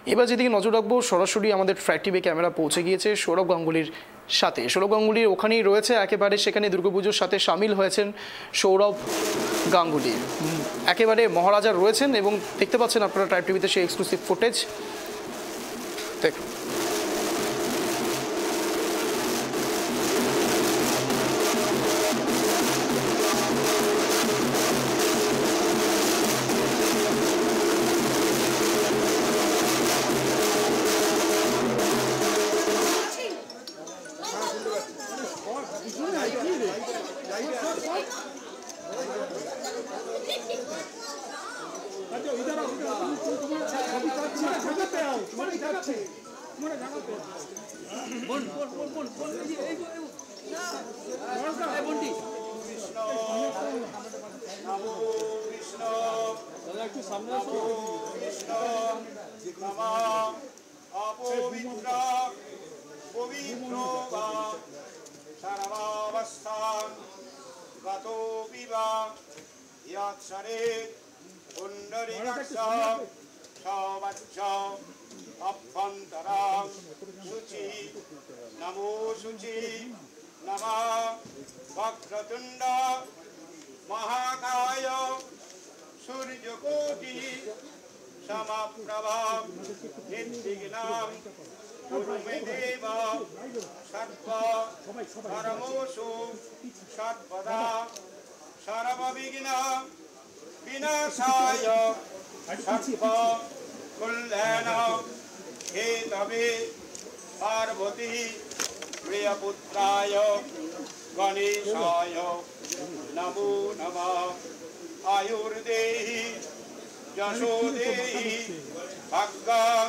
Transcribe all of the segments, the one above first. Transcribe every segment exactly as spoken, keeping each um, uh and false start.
এবার যেদিকে নজর রাখবো, সরাসরি আমাদের ট্র্যাক টিভি ক্যামেরা পৌঁছে গিয়েছে সৌরভ গাঙ্গুলির সাথে। সৌরভ গাঙ্গুলি ওখানেই রয়েছে একেবারে, সেখানে দুর্গাপুজোর সাথে সামিল হয়েছেন সৌরভ গাঙ্গুলি। উম, একেবারে মহারাজা রয়েছেন এবং দেখতে পাচ্ছেন আপনারা ট্র্যাক টিভিতে সেই এক্সক্লুসিভ ফুটেজ। দেখুন। অপবিত্র পবিত্র বা সর্বাবস্থান গতোপি বা যৎসরে পুণ্ডরীকাক্ষ সবজ্জ অভ্যন্তরং শুচি নমো শুচি নমঃ। বক্রতুণ্ড মহাকায় সূর্যকোটি সমপ্রভা নির্বিঘ্নং কুরু মে দেব সর্ব কর্মসু সর্বদা। সর্ববিঘ্ন বিনাশায় সর্ব কল্যাণ হেতবে পার্বতী প্রিয়পুত্রায় গণেশায় নমো নমঃ। আয়ুর্দেহি যশো দেহি ভাগ্যং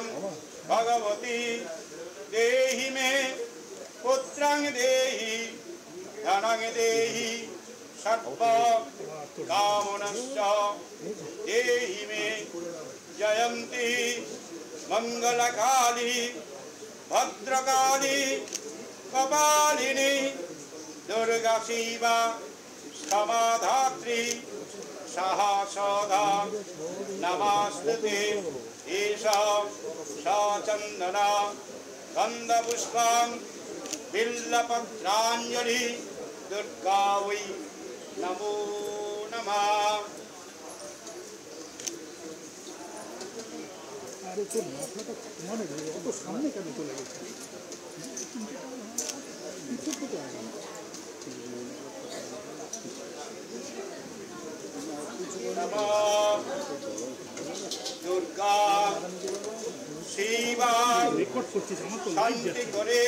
ভগবতী দেহি মে পুত্রং দেহি ধনং দেহি সর্ব কামনাশ্চ দেহি মে। জয়ন্তী মঙ্গলকালী ভদ্রকালী কপালিনী দুর্গা শিবা ক্ষমাধাত্রী সাহা সদা নমস্তুতে। এষ साचन्दन गन्धपुष्पं बिल्वपत्राञ्जलि दुर्गा वै नमो नमः। আরে তোর মাথাটা মানে অত সামনে কেন চলে গেছে? পিছন দিকে আয় না। নমো দুর্গা শিবা রেকর্ড করছিস, আমার তো লাইভ শান্তি যাচ্ছে। করে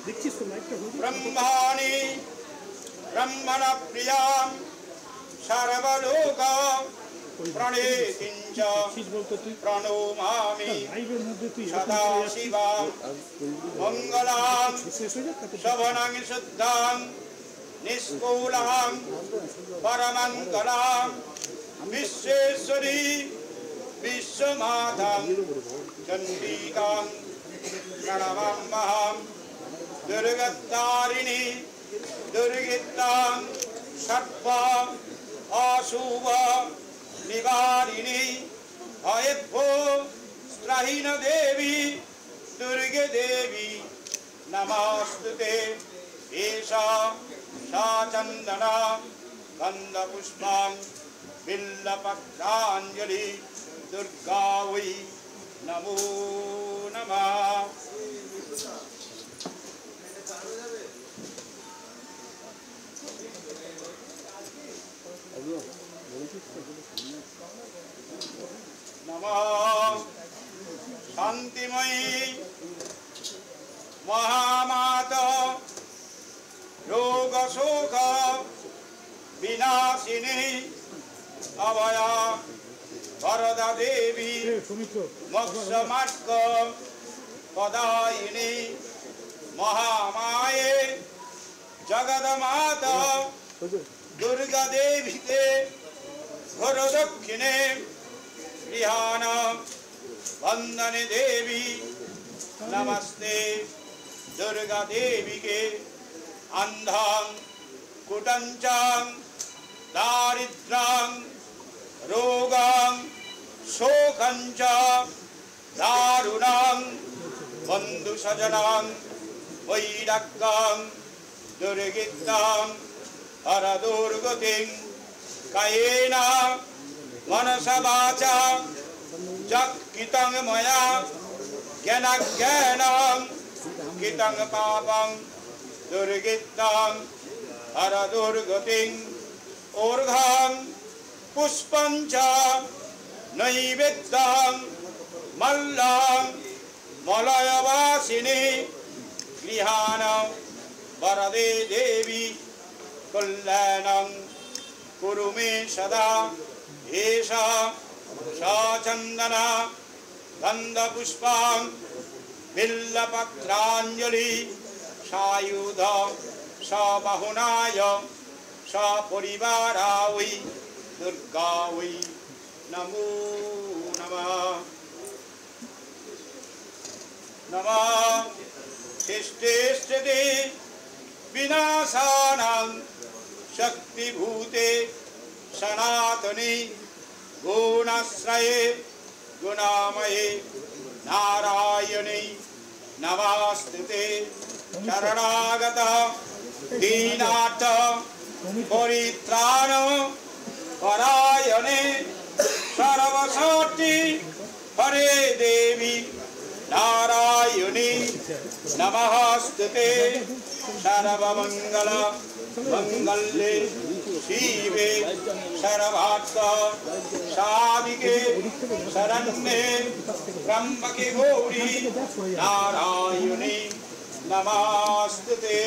দেখছিস তো লাইভটা হয়ে যাচ্ছে। ব্রহ্মাণি ব্রহ্মণ প্রিয়াম সর্বলোক প্রণেতিঞ্চ প্রণমামি সদাশিবম। মঙ্গলাং শোভনং শুদ্ধাং নিষ্কলুষং পরমঙ্গলাং। বিশ্বেশ্বরী বিশ্বমাতাং চণ্ডিকাং প্রণমাম্যহম। দুর্গত্তারিণী দুর্গিত্তাং সর্ব অশুভ নিবারিণী। ভয়েভ্যো ত্রাহি ন দেবী দুর্গে দেবী নমোস্তুতে। এষ সাচন্দন গন্ধপুষ্পং বিল্বপত্রাঞ্জলি দুর্গা ওই নমো নমঃ। নমঃ শান্তিময়ী মহামাতা রোগ শোক বিনাশিনী অভয়া বরদা দেবী মোক্ষ মার্গ প্রদায়িনী মহামায়ে জগন্মাতা দুর্গা দেবীকে ঘোর দক্ষিণে গৃহাণ বন্দনে দেবী নমস্তে দুর্গা দেবীকে। অন্ধং কুটঞ্চং দারিদ্রং রোগং শোকঞ্চ দারুণং বন্ধু স্বজনং বৈরাগ্যং দুর্গিদ্ধাং হর দুর্গতিং। কায়েন মনসা বাচা যৎ কৃতং ময়া জ্ঞানাজ্ঞানং কৃতং পাপং দুর্গিদ্ধাং হর দুর্গতিং। অর্ঘ্যং পুষ্পঞ্চ নৈবেদ্যং মল্যং মলয়বাসিনী। গৃহাণ বরদে দেবী কল্যাণং কুরু মে সদা। এষ সচন্দন গন্ধপুষ্পং বিল্বপত্রাঞ্জলি। সায়ুধ সবাহুনা সপরিবারা বৈ দুর্গা বৈ। নমো নমঃ। নমঃ সৃষ্টিস্থিতি বিনাশানাং শক্তিভূতে সনাতনে গুণাশ্রয়ে গুণময়ে নারায়ণে নমোস্তুতে। শরণাগত দীনার্থ পরিত্রাণ পরায়ণে সর্বশক্তি হরে দেবী নারায়ণী নমোস্তুতে। সর্বমঙ্গল মাঙ্গল্যে শিবে সর্বার্থ সাধিকে শরণ্যে ত্র্যম্বকে গৌরী নারায়ণী নমোস্তুতে।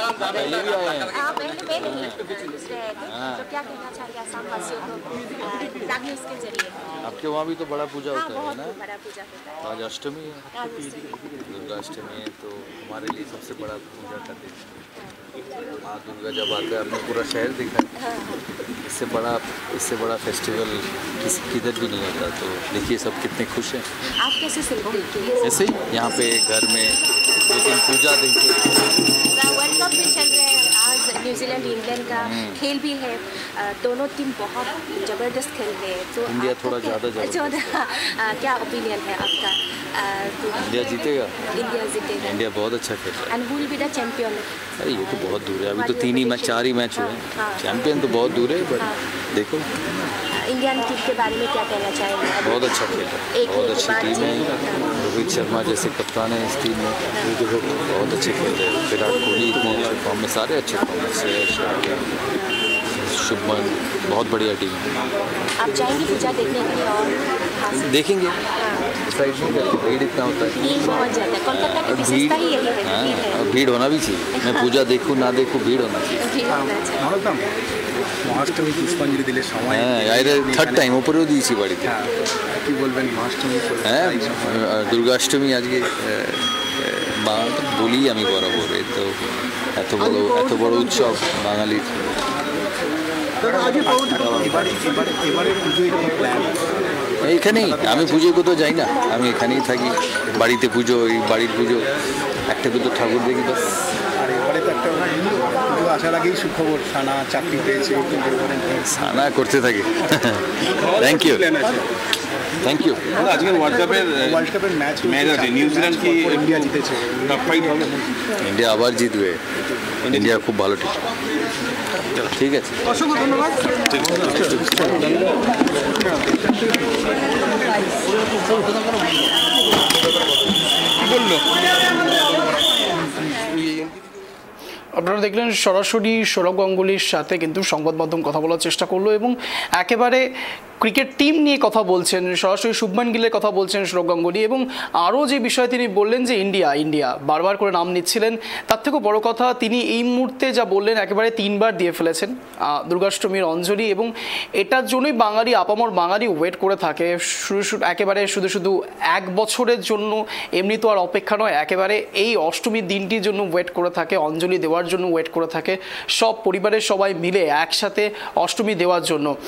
हाँ, पहले मैं नहीं, दूसरे हैं। तो क्या कहना चाहेंगे आसाम वासियों को, अ, ब्लैक न्यूज़ के जरिए? आपके वहाँ भी तो बड़ा पूजा हाँ, होता है बहुत ना? बड़ा पूजा होता है। आज अष्टमी है। आज अष्टमी। दुर्गा अष्टमी है, तो हमारे लिए सबसे बड़ा पूजा का दिन। माँ दुर्गा जब आते हैं, आपने पूरा शहर देखा है। हाँ, हाँ। इससे बड़ा, इससे बड़ा फेस्टिवल किस, किधर भी नहीं होता। तो देखिए, सब कितने खुश हैं। आप कैसे सेलिब्रेट किए? ऐसे ही यहाँ पे घर में दो तीन पूजा देखे। वर्ल्ड कप भी चल रहा है, आज न्यूजीलैंड इंग्लैंड का हम्म। खेल भी है। अ, दोनों टीम बहुत जबरदस्त खेल रहे हैं, तो इंडिया आपको थोड़ा क्या, ज़्यादा जबरदस्त ज़्यादा, है। अ, क्या ओपिनियन है आपका? अ, तो इंडिया जीतेगा। इंडिया जीतेगा। इंडिया बहुत अच्छा खेल रहा है। And who will be the champion? अरे, ये तो बहुत दूर है, अभी तो तीन ही मैच, चार ही मैच हुए हैं। हाँ, हाँ। चैंपियन तो बहुत दूर है, बट हाँ। देखो। इंडियन टीम के बारे में क्या कहना चाहेंगे? बहुत अच्छा खेल रहा है, एक बहुत अच्छी बात टीम है। जी। रोहित शर्मा जैसे कप्तान है इस टीम में, बहुत अच्छे खेल रहे हैं। विराट कोहली इतने अच्छे फॉर्म में, सारे अच्छे फॉर्म में, श्रेयस अय्यर, शुभमन, बहुत बढ़िया टीम है। आप जाएंगे पूजा देखने के लिए और खास देखेंगे। हाँ। डिसाइड नहीं करते, भीड़ इतना होता है। भीड़ बहुत ज़्यादा है। कोलकाता की और विशेषता भीड़, ही यही है, हाँ, भीड़ है। और भीड़ होना भी चाहिए। मैं पूजा देखूँ ना देखूँ, भीड़ होना चाहिए। भीड़ होना चाहिए। মহাষ্টমী পুষ্পাঞ্জলি দিলে সময় হ্যাঁ, আরে থার্ড টাইম, ওপরেও দিয়েছি বাড়িতে। হ্যাঁ, কি বলবেন মহাষ্টমী উপলক্ষে? হ্যাঁ, দুর্গাষ্টমী আজকে আহ, আহ, বাংলাতে বলি আমি বরাবর, এই তো এত বড় এত বড় উৎসব বাঙালির। এবারে এবারে এবারে পুজোয় কি প্ল্যান? এইখানেই আমি পুজো কোথাও যাই না, আমি এখানেই থাকি। বাড়িতে পুজো, এই বাড়ির পুজো, একটা দুটো ঠাকুর দেখি, ব্যাস। আর এবারে তো একটা পুজো আসার আগেই সুখবর, সানা চাকরি পেয়েছে। সানা করতে থাকি। Thank you. Thank you. আজকে ওয়ার্ল্ড কাপের ওয়ার্ল্ড কাপের ম্যাচ ম্যাচ আছে, নিউজিল্যান্ড কি ইন্ডিয়া জিতেছে? কাপ ফাইট হবে? ইন্ডিয়া আবার জিতবে। ইন্ডিয়া খুব ভালো টিম। ঠিক আছে। অসংখ্য ধন্যবাদ। কি বললো? আপনারা দেখলেন সরাসরি সৌরভ গাঙ্গুলির সাথে কিন্তু সংবাদ মাধ্যম কথা বলার চেষ্টা করলো এবং একেবারে ক্রিকেট টিম নিয়ে কথা বলছেন, সরাসরি শুভমান গিলের কথা বলছেন সৌরভ গাঙ্গুলি। এবং আরও যে বিষয়ে তিনি বললেন যে ইন্ডিয়া ইন্ডিয়া বারবার করে নাম নিচ্ছিলেন, তার থেকেও বড় কথা তিনি এই মুহূর্তে যা বললেন একেবারে তিনবার দিয়ে ফেলেছেন আহ, দুর্গাষ্টমীর অঞ্জলি। এবং এটার জন্যই বাঙালি, আপামর বাঙালি ওয়েট করে থাকে শুরু শুরু একেবারে শুধু শুধু এক বছরের জন্য। এমনি তো আর অপেক্ষা নয়, একেবারে এই অষ্টমীর দিনটির জন্য ওয়েট করে থাকে, অঞ্জলি দেওয়ার জন্য ওয়েট করে থাকে। সব পরিবারের সবাই মিলে একসাথে অষ্টমী দেওয়ার জন্য।